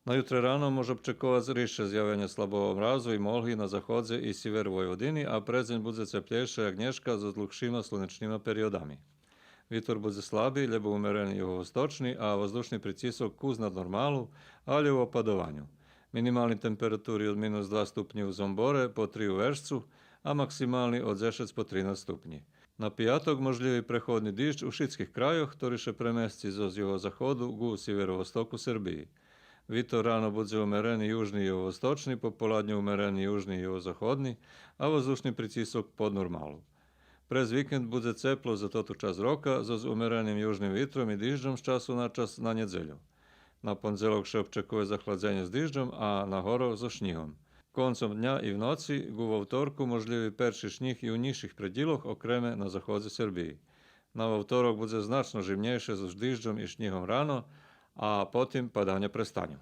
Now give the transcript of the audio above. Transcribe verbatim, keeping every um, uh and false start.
На ютре рано мож обчековац ризше зявенє слабого мразу и молґи на заходзе и сиверу Войводини, а през дзень будзе цеплєйше як нєшка зоз длугшима слунечнима периодами. Витор будзе слаби, лєбо умерени юговосточни, а воздушни прицисок кус над нормалу, алє у опадованю. Минимални температури од минус два ступнї у Зомборе по три у Вежцу, а максимални од дзешец по тринац ступнї. На пияток можлїви преходни диждж у шицких крайох, хтори ше премесци зоз югозаходу ґу сиверовостоку Сербиї. Витор рано будзе умерени южни и юговосточни, пополадню умерени южни и югозаходни, а воздушни прицисок под нормалу. През викенд будзе цепло за тоту часц рока зоз умереним южним витром и дижджом з часу на час на нєдзелю. На пондзелок ше обчекує захладзенє з дижджом, а на горох зоз шнїгом. Концом дня и в ноци ґу вовторку можлїви перши шнїг и у нїзших предїлох, окреме на заходзе Сербиї. На вовторок будзе значно жимнєйше зоз дижджом и шнїгом рано, а потим паданя престаню.